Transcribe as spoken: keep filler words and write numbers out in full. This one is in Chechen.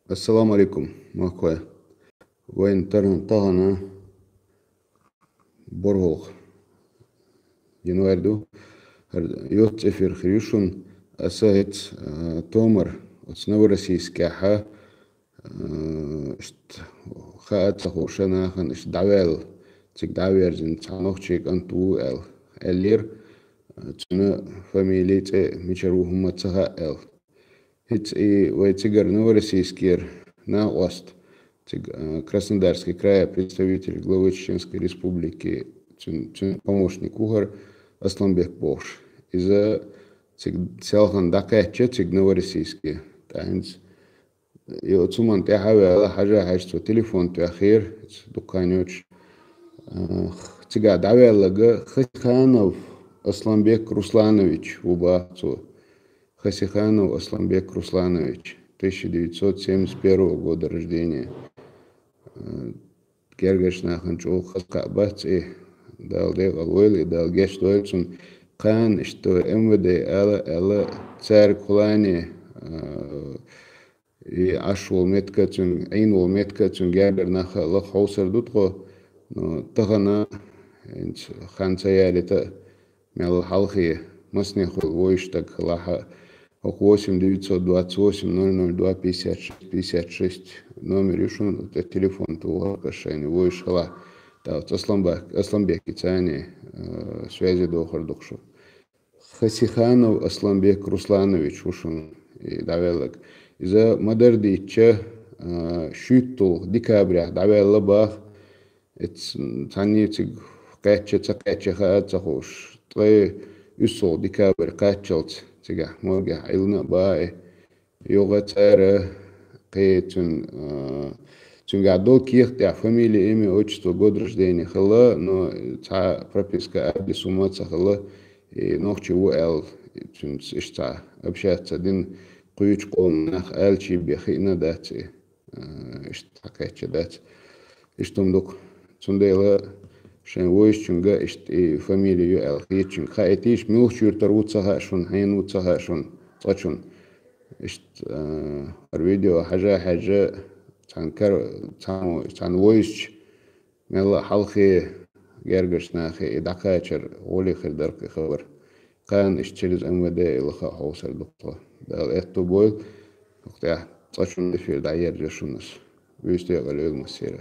Ассаламу алейкум, махкой. Вайн таран тагана боргох. Январь ду. ХӀара йоццу эфир хир ю шун. Аса хӀец, а, томар оцу Новороссийскехьа, а, ишт хаа ца хууша нахана ишт дӀаваьлла, цига дӀаверзина цхьа нохчий кӀант ву аьлла. Аьллера, а, цуьнан фамилия, цӀе мичара ву хӀумма ца хаьа аьлла. ХӀинца и вай цигара Новороссийскера накъост, цига, а, Краснодарский края представитель главы Чеченской Республики, цуьнан, цуьнан помощник ву хӀара Асланбек бохуш. Иза цига селхана дӀакхаьчча, цига Новороссийске. ТӀаккха хӀинца и оцу хӀуманна тӀаьхьа а ваьлла, хьажа-хьажа цо телефон тоьхира, дукха хан йоцуш. А, цигахь дӀаваьлларг Хасиханов Асланбек Русланович ву боху цо. Хасиханов Асланбек Русланович, тысяча девятьсот семьдесят первого года рождения. Э, гергарчу нахана чӀогӀа хаза кхаъ бац и, Дала декъала войла и, Дала гечдойла цунна. Кхана иштта МВД ала, ала, цаьрга хулане, э, и Ӏаш волу меттиг а цуьнан, Ӏийна волу меттиг а цуьнан гергара нах а лаха хьовсур ду тхо, но тахана, хӀинца хан ца ялийта а, мелла хьалхе, масане хуьлу вовзаш стаг хилахь а, хӀокху восемь девятьсот двадцать восемь ноль ноль два пятьдесят шесть пятьдесят шесть номер ю шуна, тӀе телефон тухур ду аш шайна вовзаш хилахь, тӀаккха оцу Асланбек-, Асланбекица а, э, связи дохур ду шу. Хасиханов Асланбек Русланович ву шуна и дӀаваьлларг. Иза ма-дарра дийцича, а, шуьйтталгӀа декабрехь дӀаваьлла боху. Эц-, цхьанне цига кхаьчча, ца кхаьчча хаа ца хууш. Ткъе уьссалгӀа декабрь кхаччалц цигахь моргехь Ӏиллина а боху и. Юха цара кхин цуьнан, а, цуьнгахь долу кехат тӀехь фамилия, имя, отчество, год рождения хилла, но цхьа прописка, адрес хӀума а ца хилла, и нохчи ву аьлла, цуьнца иштта цхьа общаться дина, кхечу къоман нах аьллачу бен хиъна дац и, а, иштта цхьа кхаьчча дац. Иштта хӀума ду-кх. Цундела шайн вовзачуьнга иштта и фамилия ю аьлла хетачуьнга хаийтийша, муьлхачу юьртара ву ца хаьа шуна, хьенан ву ца хаьа шуна, цкъачунна. Иштта, а, хӀара видео хьажа-хьаьжча, цхьана кар-, цхьана, цхьана вовзачу, мелла а хьалхе гергарчу нахе и дӀакхачар гӀоле хир дара-кх и хабар. Кхана иштта через МВД и лаха а хьовсур ду тхо. Дала аьтто бойла, хӀокху тӀехь цкъачунна эфир дӀаерзайо шуна ас. Вуьйста декъала йойла массеран.